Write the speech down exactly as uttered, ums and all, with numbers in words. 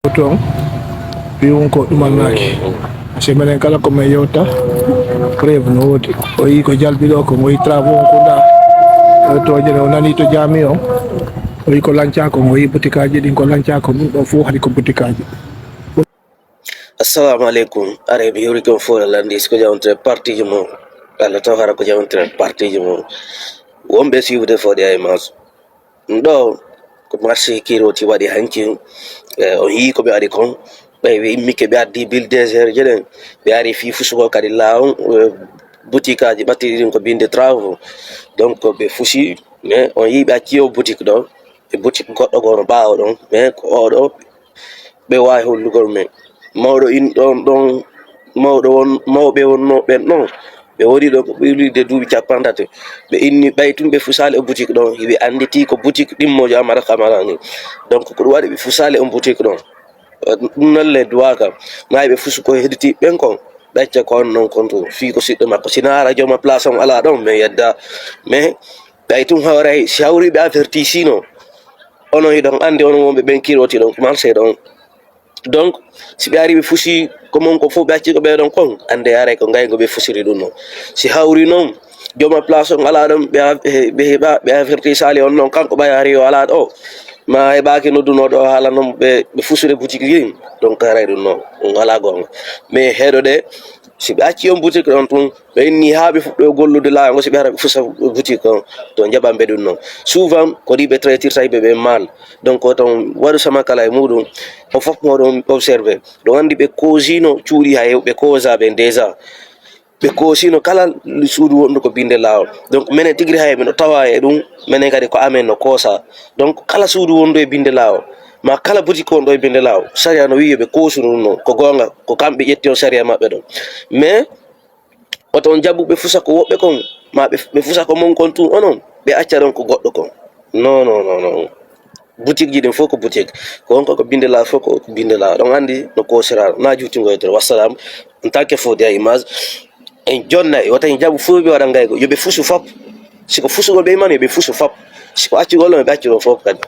Toon piwun ko ɗumannaaki. Parce que menen kala ko men yewta, preuve no woodi. O yii ko jalbi ɗo ko, o yii travaux on ko ndaa. O toojere, o nanii to jaami on. O yii ko lancaa kon, o yii butikaaji ɗin ko lancaa kon, ɗum ɗon fof hari ko butikaaji. Assalamu aleykum. Are mi yewri kon fof landi ko jawontre partiji mo. Allah taw hara ko jawontre partiji mo. Wonɓe suivre fode ay mas. Ɗo ko marché kiroti waɗi hanki. Eh, o yii ko ɓe waɗi kon. Ɓe ɓe immike ɓe addi bil deux heures jeɗen. Ɓe ari fii fusugo kadi laawon, eh, boutique aji ɓattiɗi ɗin ko binde travaux. Donc ɓe fusi, mais on yii ɓe acci o boutique ɗo. E boutique goɗɗo goo no ɓaawo ɗon, mais ko oɗo ɓe waawi hollugol men. Mawɗo in ɗon ɗon, mawɗo won, mawɓe wonnoo ɓen ɗon, ɓe woni ɗo ko ɓuride duuɓi cappanɗe tati. Ɓe inni ɓay tun ɓe fusaali o boutique ɗon, hiɓe annditi ko boutique ɗimmoojo Amara Kamara ni. Donc ko ɗum waɗi ɓe fusaali on boutique ɗon. Ɗum noon le duwaaka, maa ɓe fusu ko hedditi ɓen kon, ɓe acca ko on non kon tun. Fii ko siɗɗo makko, si naara jooma place on alaa ɗon, mais yedda. Mais ɓay tun hawray, si hawri ɓe averti sino, onon hiɗon anndi, onon wonɓe ɓen kiroti ɗon, marché ɗon. Donc si ɓe ari ɓe fusi ko mon ko fof ɓe acci ko ɓe ɗon kon, annde haray ko ngaygo ɓe fusiri ɗum non. Si hawri noon, jooma place on alaa ɗon, ɓe a-, ɓe heɓa, ɓe averti sali on noon, kanko ɓay ari o alaa ɗo. Ma heɓaaki nodduno ɗo haala noon ɓe, ɓe fusire boutique ɗin. Donc haray ɗum noon, ɗum alaa goonga. Mais heɗo ɗe, si ɓe acci on boutique ɗon tun, ɓe inni haa ɓe fuɗɗo gollude laago, si ɓe ara ɓe fusa boutique on, to jaɓan ɓe ɗum noon. Souvent ko ɗi ɓe traitirta yimɓe ɓe mal. Donc o ton waɗu sama kala e muɗum, o fof mo ɗon observé. Ɗon anndi ɓe koosino cuuɗi hay ɓe koosa ɓen déjà. Ɓe koosino kala suudu wondu ko binde laawol. Donc menen tigiri hay mino tawa e ɗum, menen kadi ko amen no koosa. Donc kala suudu wondu e binde laawol, ma kala boutique wondu e binde laawol, sariya no wi'i yo ɓe koosu ɗum noon. Ko goonga, ko kamɓe ƴetti on sariya maɓɓe ɗon. Mais oto on jaɓu ɓe fusa ko woɓɓe kon, ma ɓe, ɓe fusa ko mon kon tun onon, ɓe acca ɗon ko goɗɗo kon. Non, non, non, non. Boutique ji ɗin fof ko boutique. Ko on ko, ko binde laawol, fof ko binde laawol. Ɗon anndi no koosira, na juutingo e dow. Wassalam. En tant que fo dia image, en jonna e wota en jaɓu fof ɓe waɗa ngaygo. Yo ɓe fusu fop. Si ko fusugol ɓe imani, yo ɓe fusu fop. Si ko accugol ɗon, ɓe accu ɗon fof kadi.